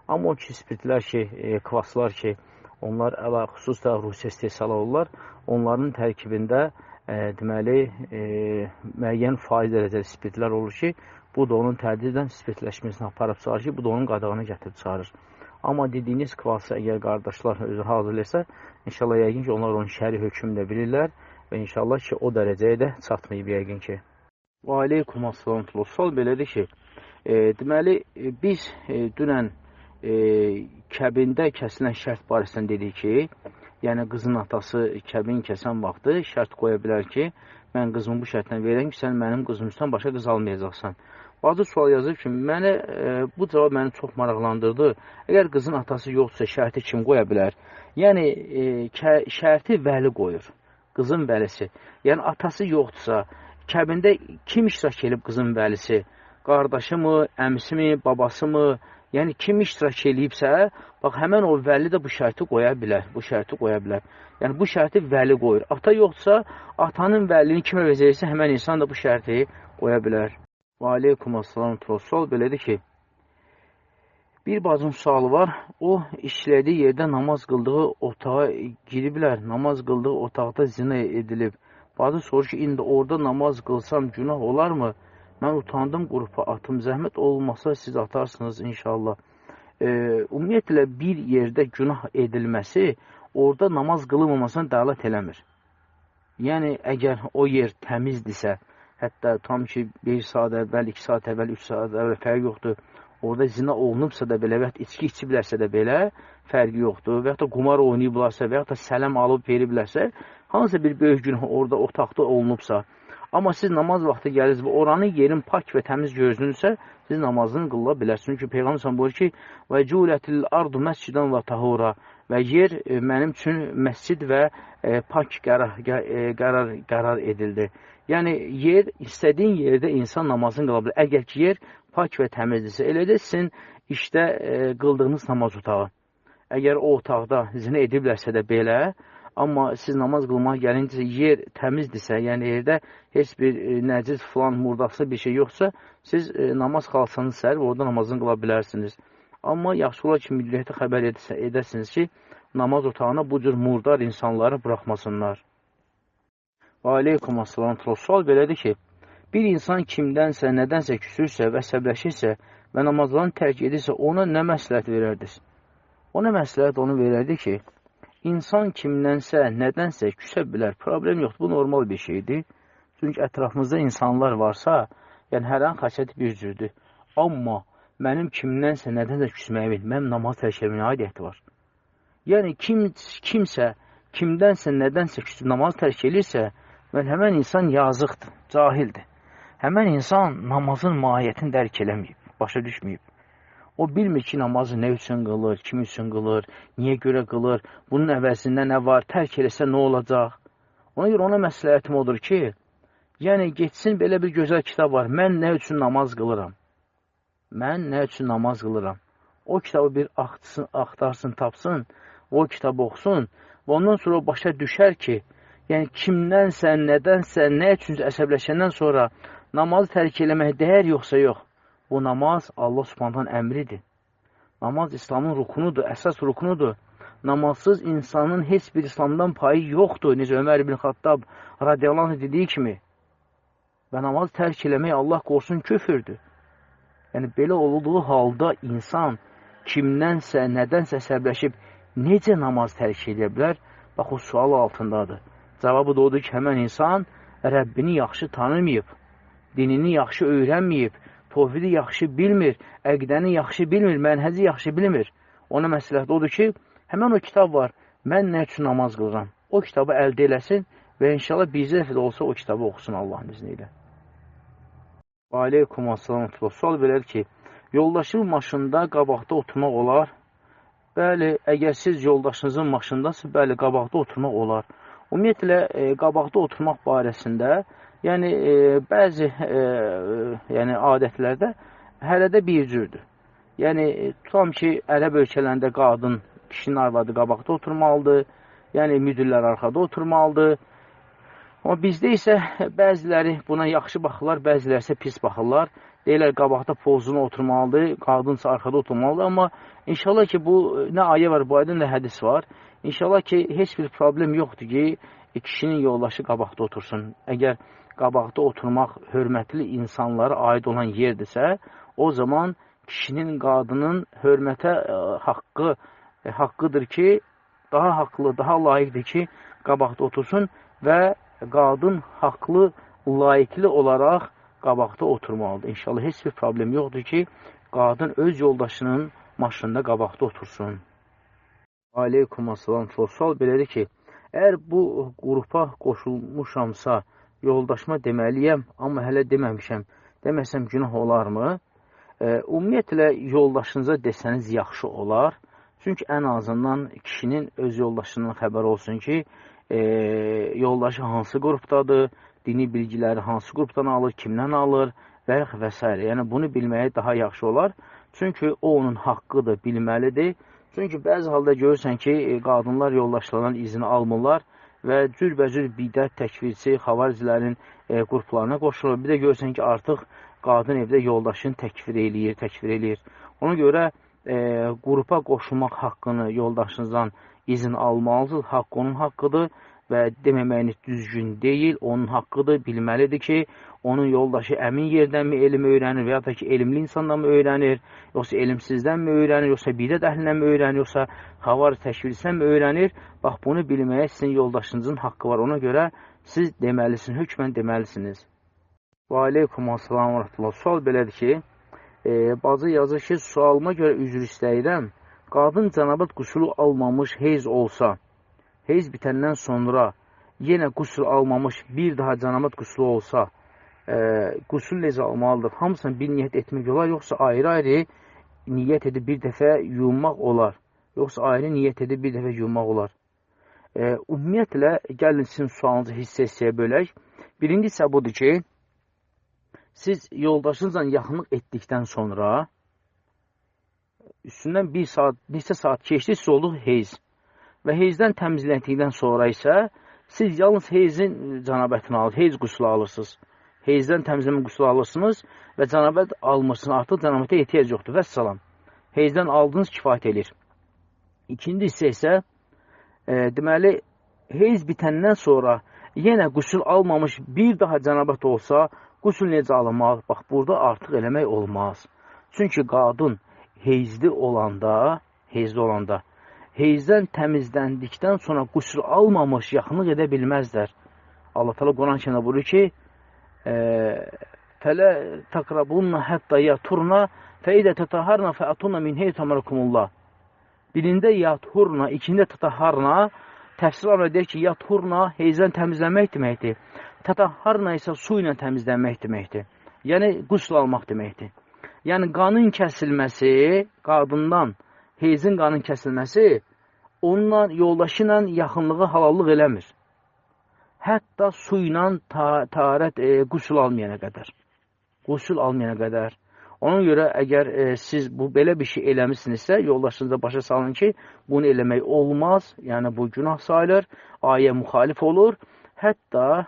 Speaker 1: Amma o ki, spirtlər ki, kvaslar ki, onlar xüsusilə Rusiya istehsalı olurlar, onların tərkibində deməli, müəyyən faiz dərəcəli spirtlər olur ki, bu da onun tədricən spirtləşməsini aparıb çıxarır ki, bu da onun qadağını gətirib çıxarır. Amma dediyiniz kvası əgər qardaşlar özü hazırlayırsa, inşallah yəqin ki, onlar onun şəri hökmünü də bilirlər və inşallah ki, o dərəcəyə də çatmayıb yəqin ki. Və aleykum assalam. Sual belədir ki, deməli, biz dünən kəbində kəsilən şərt barəsində dedik ki, yəni qızın atası kəbin kəsən vaxtı şərt qoya bilər ki, mən qızımı bu şərtlə verirəm ki, sən mənim qızım üstdən başqa qız almayacaqsan. Bacı sual yazıb ki, mənə bu cavab məni çox maraqlandırdı. Əgər qızın atası yoxdursa, şərti kim qoya bilər? Yəni, şərti vəli qoyur, qızın vəlisi. Yəni, atası yoxdursa, kəbində kim iştirak edib qızın vəlisi? Qardaşı mı, əmisi mi, babası mı? Yəni, kim iştirak eləyibsə, bax, həmən o vəli də bu şərti qoya bilər. Bu şərti qoya bilər. Yəni, bu şərti vəli qoyur. Ata yoxdursa, atanın vəlini kimə verəcəksə, həmən insan da bu şərti qoya bilər. Və aleykum assalam. Sual belədir ki, bir bacın sualı var. O, işlədiyi yerdə namaz qıldığı otağa giriblər. Namaz qıldığı otaqda zina edilib. Bacı sorur ki, indi orada namaz qılsam günah olarmı? Mən utandım qrupa atım. Zəhmət olmasa siz atarsınız inşallah. Ümumiyyətlə, bir yerdə günah edilməsi orada namaz qılınmamasına dəlalət eləmir. Yəni, əgər o yer təmizdirsə, hətta tam ki, 1 saat əvvəl, 2 saat əvvəl, 3 saat əvvəl fərqi yoxdur. Orada zina olunubsa da belə və yaxud içki içiblərsə də belə fərqi yoxdur. Və yaxud da qumar oynayıblarsa və yaxud da sələm alıb veriblərsə, hansısa bir böyük günah orada otaqda olunubsa, amma siz namaz vaxtı gəlirsiniz və oranın yerin pak və təmiz görünürsə, siz namazını qıla bilərsiniz. Çünki Peyğəmbər buyurur ki, və culətil ardu məscidən və tahura, və yer mənim üçün məscid və pak qərar edildi. Yəni, yer, istədiyin yerdə insan namazını qıla bilər. Əgər ki, yer pak və təmizdirsə, elə də sizin işdə qıldığınız namaz otağı. Əgər o otaqda zina ediblərsə də belə, amma siz namaz qılmağa gəlincə yer təmizdirsə, yəni yerdə heç bir nəcis filan, murdaqsı bir şey yoxsa, siz namaz xalçanı sərib orada namazını qıla bilərsiniz. Amma yaxşı olar ki, müdiriyyətə xəbər edəsiniz ki, namaz otağına bu cür murdar insanları buraxmasınlar. Və aleykum assalam. Sual belədir ki, bir insan kimdənsə, nədənsə küsürsə və əsəbləşirsə və namazlarını tərk edirsə, ona nə məsləhət verərdiniz? Ona məsləhət onu verərdi ki, insan kimdənsə, nədənsə küsə bilər, problem yoxdur, bu normal bir şeydir. Çünki ətrafımızda insanlar varsa, yəni hər an xasiyyəti bir cürdür. Amma mənim kimdənsə, nədənsə küsməyimin, mənim namaz tərk etməyə aidiyyəti var. Yəni kimsə, kimdənsə, nədənsə küsüb namaz tərk edirsə, həmən insan yazıqdır, cahildir. Həmən insan namazın mahiyyətini dərk eləməyib, başa düşməyib. O bilmir ki, namazı nə üçün qılır, kim üçün qılır, niyə görə qılır, bunun əvəzində nə var, tərk eləsə nə olacaq. Ona görə ona məsləhətim odur ki, yəni getsin belə bir gözəl kitab var, mən nə üçün namaz qılıram? Mən nə üçün namaz qılıram? O kitabı bir axtarsın, tapsın, o kitabı oxusun və ondan sonra o başa düşər ki, yəni kimdənsə, nədənsə, nə üçün əsəbləşəndən sonra namazı tərk eləmək dəyər yoxsa yox. Bu namaz Allah Subhanahu əmridir. Namaz İslamın rukunudur, əsas rukunudur. Namazsız insanın heç bir İslamdan payı yoxdur. Necə Ömər ibn Xattab radiyallahu anh dediyi kimi. Və namazı tərk eləmək Allah qorusun küfürdür. Yəni belə olduğu halda insan kimdənsə, nədənsə əsəbləşib necə namaz tərk edə bilər? Bax o sual altındadır. Cavabı da odur ki, həmən insan Rəbbini yaxşı tanımayıb, dinini yaxşı öyrənməyib, tovhidi yaxşı bilmir, əqidəni yaxşı bilmir, mənhəci yaxşı bilmir. Ona məsləhət odur ki, həmən o kitab var, mən nə üçün namaz qılıram? O kitabı əldə eləsin və inşallah bir dəfə də olsa o kitabı oxusun Allahın izni ilə. Və aleykum assalam. Sual belədir ki, yoldaşın maşında qabaqda oturmaq olar? Bəli, əgər siz yoldaşınızın maşındasınız, bəli, qabaqda oturmaq olar. Ümumiyyətlə, qabaqda oturmaq barəsində, yəni bəzi yəni adətlərdə hələ də bir cürdür. Yəni, tutalım ki, ərəb ölkələrində qadın, kişinin arvadı qabaqda oturmalıdır, yəni müdirlər arxada oturmalıdır. Amma bizdə isə bəziləri buna yaxşı baxırlar, bəziləri isə pis baxırlar. Deyirlər, qabaqda pozunu oturmalıdır, qadınsa arxada oturmalıdır. Amma inşallah ki, bu nə ayə var, bu ayda nə hədis var. İnşallah ki, heç bir problem yoxdur ki, kişinin yoldaşı qabaqda otursun. Əgər qabaqda oturmaq hörmətli insanlara aid olan yerdirsə, o zaman kişinin, qadının hörmətə haqqıdır ki, daha haqlı, daha layiqdir ki, qabaqda otursun və qadın haqlı, layiqli olaraq qabaqda oturmalıdır. İnşallah heç bir problem yoxdur ki, qadın öz yoldaşının maşınında qabaqda otursun. Aleykum assalam. Sual belədir ki, əgər bu qrupa qoşulmuşamsa, yoldaşıma deməliyəm, amma hələ deməmişəm. Deməsəm günah olarmı? Ümumiyyətlə, yoldaşınıza desəniz yaxşı olar. Çünki ən azından kişinin öz yoldaşından xəbər olsun ki, yoldaşı hansı qrupdadır, dini bilgiləri hansı qrupdan alır, kimdən alır və s. Yəni, bunu bilməyə daha yaxşı olar. Çünki o onun haqqıdır, bilməlidir. Çünki bəzi halda görürsən ki, qadınlar yoldaşlarından izini almırlar və cürbəcür bidət, təkfirçi, xavaricilərin qruplarına qoşulur. Bir də görürsən ki, artıq qadın evdə yoldaşını təkfir eləyir. Ona görə qrupa qoşulmaq haqqını yoldaşınızdan izin almalısınız. Haqq onun haqqıdır və deməməyiniz düzgün deyil, onun haqqıdır, bilməlidir ki, onun yoldaşı əmin yerdənmi elm öyrənir və ya da ki, elmli insandan mı öyrənir, yoxsa elmsizdən mi öyrənir, yoxsa bidət əhlindən mi öyrənir, yoxsa xavarij təkfirçisindən mi öyrənir? Bax, bunu bilməyə sizin yoldaşınızın haqqı var. Ona görə siz deməlisiniz, hökmən deməlisiniz. Və aleykum assalam və rəhmətullah. Sual belədir ki, bacı yazır ki, sualıma görə üzr istəyirəm. Qadın cənabat qüsulu almamış heyz olsa, heyz bitəndən sonra yenə qüsul almamış bir daha cənabat qüsulu olsa, qüsul necə almalıdır? Hamısını bir niyyət etmək olar, yoxsa ayrı-ayrı niyyət edib bir dəfə yuyunmaq olar? Yoxsa ayrı niyyət edib bir dəfə yuyunmaq olar? Ümumiyyətlə, gəlin sizin sualınızı hissə-hissəyə bölək. Birinci isə budur ki, siz yoldaşınızla yaxınlıq etdikdən sonra üstündən bir saat, neçə saat keçdi, siz olduq heyz. Və heyzdən təmizlendikdən sonra isə siz yalnız heyzin cənabətini alırsınız, heyz qüsulu alırsınız. Heyzdən təmizləmə qüsulu alırsınız və cənabət almırsınız, artıq cənabətə ehtiyac yoxdur. Vəssalam. Heyzdən aldığınız kifayət edir. İkinci hissə isə, deməli, heyz bitəndən sonra yenə qüsul almamış bir daha cənabət olsa, qüsul necə alınmalı? Bax, burada artıq eləmək olmaz. Çünki qadın heyzli olanda, heyzdən təmizləndikdən sonra qüsul almamış yaxınlıq edə bilməzlər. Allah Teala Quran-ı Kərimdə buyurur ki, "Fələ taqrabunna hətta yaturna fəidə tataharna fəatunna min heytü əmrəkumullah." Birində yaturna, ikində tataharna, təfsir alır deyir ki, yaturna heyzdən təmizlənmək deməkdir. Tataharna isə su ilə təmizlənmək deməkdir. Yəni qüsl almaq deməkdir. Yəni qanın kəsilməsi, qadından heyzin qanın kəsilməsi onunla, yoldaşı ilə yaxınlığı halallıq eləmir. Hətta su ilə taharət, qüsl almayana qədər. Qüsl almayana qədər. Ona görə əgər siz bu belə bir şey eləmisinizsə, yoldaşınıza başa salın ki, bunu eləmək olmaz. Yəni bu günah sayılır, ayə müxalif olur. Hətta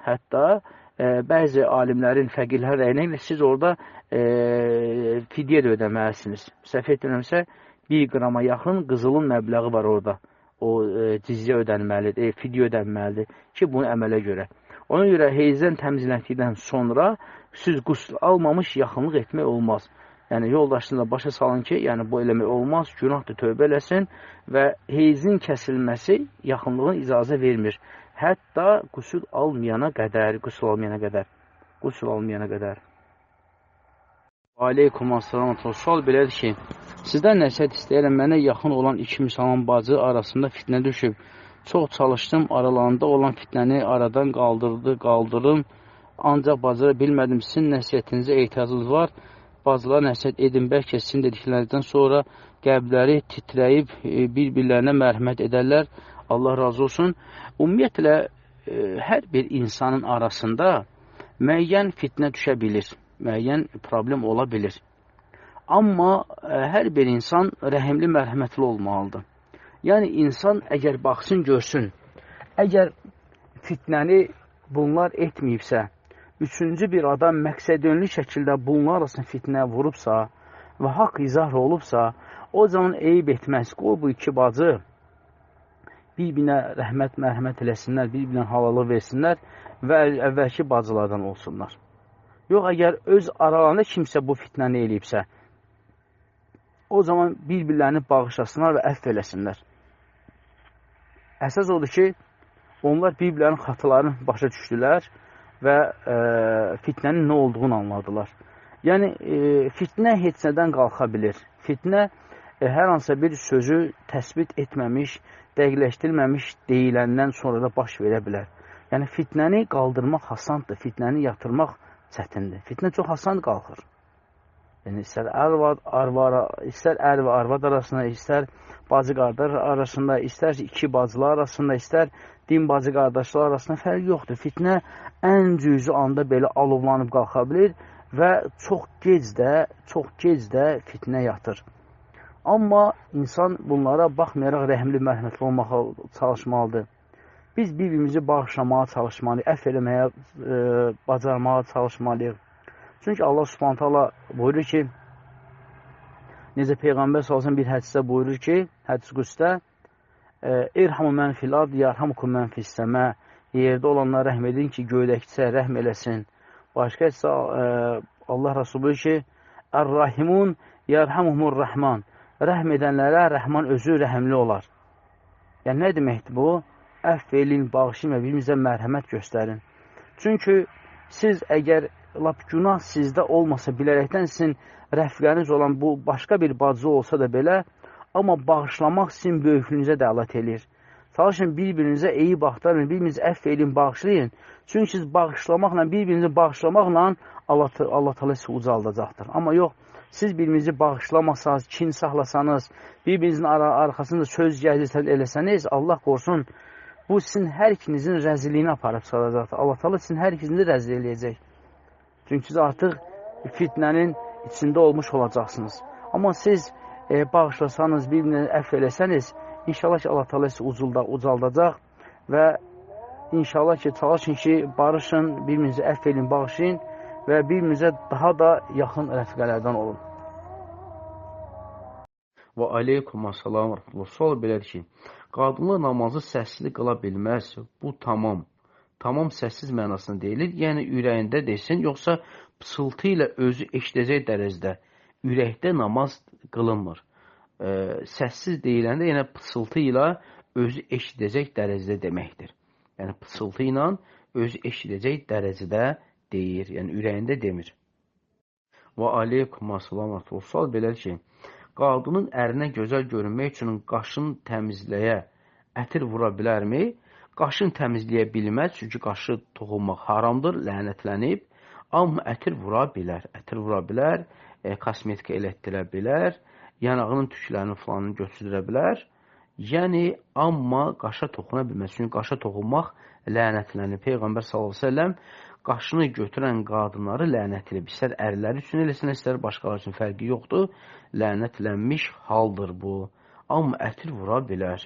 Speaker 1: bəzi alimlərin, fəqihlərin rəyinə görə siz orada fidyə də ödəməlisiniz. Səhv etmirəmsə, 1 qrama yaxın qızılın məbləği var orada. O cizyə ödənməlidir, fidyə ödənməlidir ki, bunu əmələ görə. Ona görə heyzdən təmizləndikdən sonra siz qüsl almamış yaxınlıq etmək olmaz. Yəni yoldaşınıza başa salın ki, yəni bu eləmək olmaz, günahdır, tövbə eləsin və heyzin kəsilməsi yaxınlığın icazə vermir. Hətta qüsl almayana qədər, qüsl almayana qədər, qüsl almayana qədər. Aleykum assalam. Sual belədir ki, sizdən nəsihət istəyirəm, mənə yaxın olan iki müsəlman bacı arasında fitnə düşüb. Çox çalışdım, aralarında olan fitnəni aradan qaldırdım. Ancaq bacara bilmədim. Sizin nəsihətinizə ehtiyacınız var. Bacılara nəsihət edin, bəlkə sizin dediklərinizdən sonra qəlbləri titrəyib bir-birlərinə mərhəmət edərlər. Allah razı olsun. Ümumiyyətlə, hər bir insanın arasında müəyyən fitnə düşə bilir, müəyyən problem ola bilir. Amma hər bir insan rəhimli, mərhəmətli olmalıdır. Yəni, insan əgər baxsın, görsün, əgər fitnəni bunlar etməyibsə, üçüncü bir adam məqsədyönlü şəkildə bunlar arasında fitnə vurubsa və haqq izah olubsa, o zaman eyib etməz. Qoy bu iki bacı bir-birinə rəhmət, mərhəmət eləsinlər, bir-birinə halallıq versinlər və əvvəlki bacılardan olsunlar. Yox, əgər öz aralarında kimsə bu fitnəni eləyibsə, o zaman bir-birlərini bağışlasınlar və əfv eləsinlər. Əsas odur ki, onlar bir-birlərinin xatalarını başa düşdülər və fitnənin nə olduğunu anladılar. Yəni, fitnə heç nədən qalxa bilir. Fitnə hər hansısa bir sözü təsbit etməmiş, dəqiqləşdirməmiş deyiləndən sonra da baş verə bilər. Yəni, fitnəni qaldırmaq asandır, fitnəni yatırmaq çətindir. Fitnə çox asan qalxır. Yəni, istər ər və arvad arasında, istər bacı qardaş arasında, istər iki bacılar arasında, istər din bacı qardaşlar arasında fərq yoxdur. Fitnə ən cüzi anda belə alovlanıb qalxa bilir və çox gec də fitnə yatır. Amma insan bunlara baxmayaraq rəhimli, mərhəmətli olmağa çalışmalıdır. Biz bir-birimizi bağışlamağa çalışmalıyıq, əfv eləməyə, bacarmağa çalışmalıyıq. Çünki Allah Subhanahu taala buyurur ki, necə Peyğəmbər sallallahu əleyhi və səlləm bir hədisdə buyurur ki, hədis qüdsdə, İrhamu mən fil ard, yarhamukum mən fis-səmə. Yerdə olanlara rəhm edin ki, göydəkisə rəhm eləsin. Başqa hədisdə Allah Rəsulü buyurur ki, Ər-Rahimun yarhamuhumur Rahman. Rəhm edənlərə Rəhman özü rəhimli olar. Yəni, nə deməkdir bu? Əfv eləyin, bağışlayın və bir-birinizə mərhəmət göstərin. Çünki siz əgər lap günah sizdə olmasa, bilərəkdən sizin rəfiqəniz olan bu başqa bir bacı olsa da belə, amma bağışlamaq sizin böyüklüyünüzə dəlalət eləyir. Çalışın, bir-birinizə eyi baxdarın, bir-birinizi əfv eləyin, bağışlayın. Çünki siz bağışlamaqla, bir-birinizi bağışlamaqla Allah Teala sizi ucaldacaqdır. Amma yox, siz bir-birinizi bağışlamasanız, kin saxlasanız, bir-birinizin arxasında söz gəzirsən eləsəniz, Allah qorusun, bu sizin hər ikinizin rəzilliyini aparıb çıxaracaqdır. Allah Teala sizin hər ikinizi rəzil eləyəcək. Çünki siz artıq fitnənin içində olmuş olacaqsınız. Amma siz bağışlasanız, bir-birini əfv eləsəniz, inşallah ki, Allah Teala sizi ucaldacaq və inşallah ki, çalışın ki, barışın, bir-birinizi əfv eləyin, bağışlayın və bir-birinizə daha da yaxın rəfiqələrdən olun. Və aleykumussalam. Sual belədir ki, qadınlar namazı səssizli qıla bilməz. Bu tamam. Tamam səssiz mənasında deyilir. Yəni, ürəyində desin, yoxsa pısıltı ilə özü eşidəcək dərəcədə ürəkdə namaz qılınmır. Səssiz deyiləndə, yəni pısıltı ilə özü eşidəcək dərəcədə deməkdir. Yəni, pısıltı ilə özü eşidəcək dərəcədə deyir, yəni ürəyində demir. Və aleykumussalam. Sual belədir ki, qadının ərinə gözəl görünmək üçün qaşını təmizləyə ətir vura bilərmi? Qaşını təmizləyə bilməz, çünki qaşı toxunmaq haramdır, lənətlənib. Amma ətir vura bilər, ətir vura bilər, kosmetika elətdirə bilər, yanağının tüklərini filanını götürdürə bilər. Yəni, amma qaşa toxuna bilməz, çünki qaşa toxunmaq lənətlənib. Peyğəmbər sallallahu əleyhi və səlləm qaşını götürən qadınları lənət edib. İstər ərləri üçün eləsin, istər başqaları üçün fərqi yoxdur. Lənətlənmiş haldır bu. Amma ətir vura bilər.